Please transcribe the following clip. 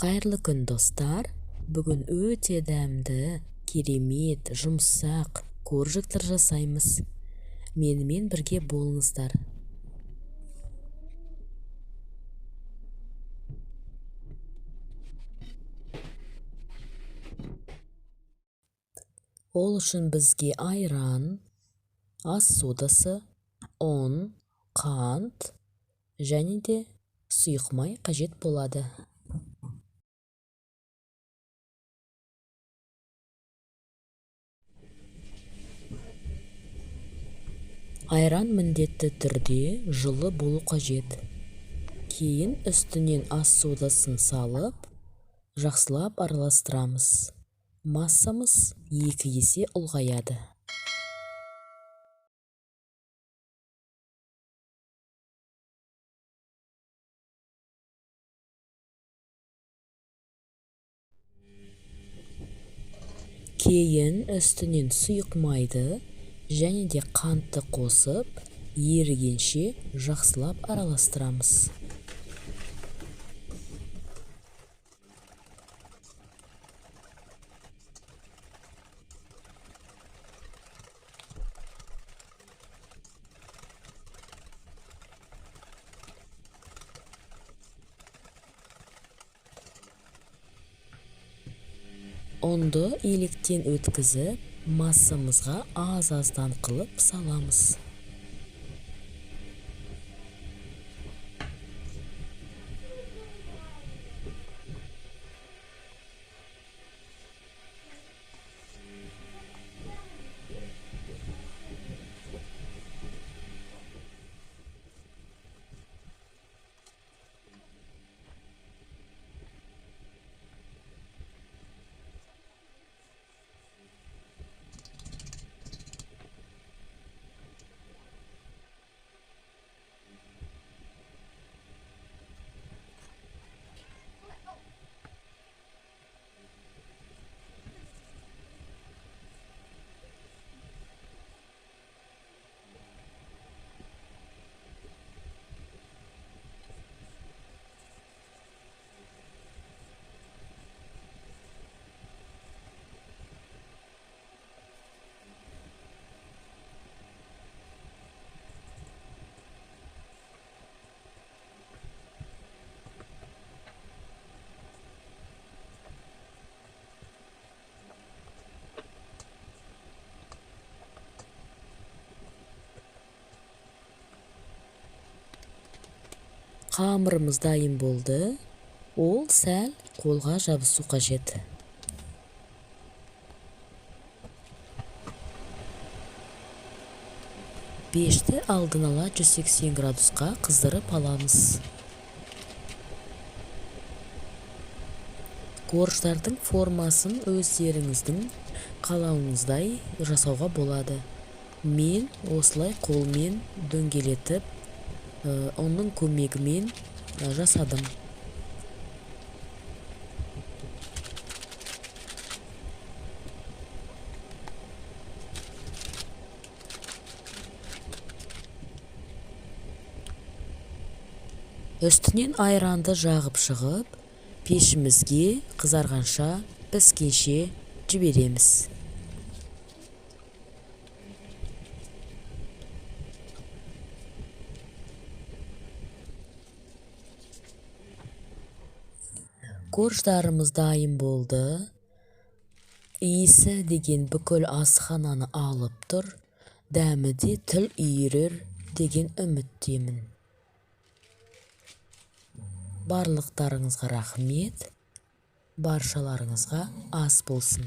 Қайырлы күн, достар! Бүгін өте дәмді, керемет, жұмсақ коржиктер жасаймыз. Менімен бірге болыңыздар. Ол үшін бізге айран, ас содасы, ұн, қант және де сұйық май қажет болады. Айран міндетті түрде жылы болу қажет. Кейін үстінен ас содасын салып, жақсылап араластырамыз. Массамыз 2 есе ұлғаяды. Кейін үстінен сұйық майды және де қантты қосып, ерігенше жақсылап араластырамыз. Ұнды електен өткізіп, массамызға аз-аздан қылып саламыз. Қамырымыз дайын болды. Ол сәл қолға жабысу қажет. Пешті алдын ала 180 градусқа қыздырып аламыз. Корждардың формасын өздеріңіздің қалауыңыздай жасауға болады. Мен осылай қолмен дөңгелетіп, ұнның көмегімен жасадым. Үстінен айранды жағып шығып, пешімізге қызарғанша, піскенше жібереміз. Корждарымыз дайын болды. Иісі деген бүкіл асхананы алып тұр. Дәмі де тіл үйірер деген үміттемін. Барлықтарыңызға рахмет. Баршаларыңызға ас болсын.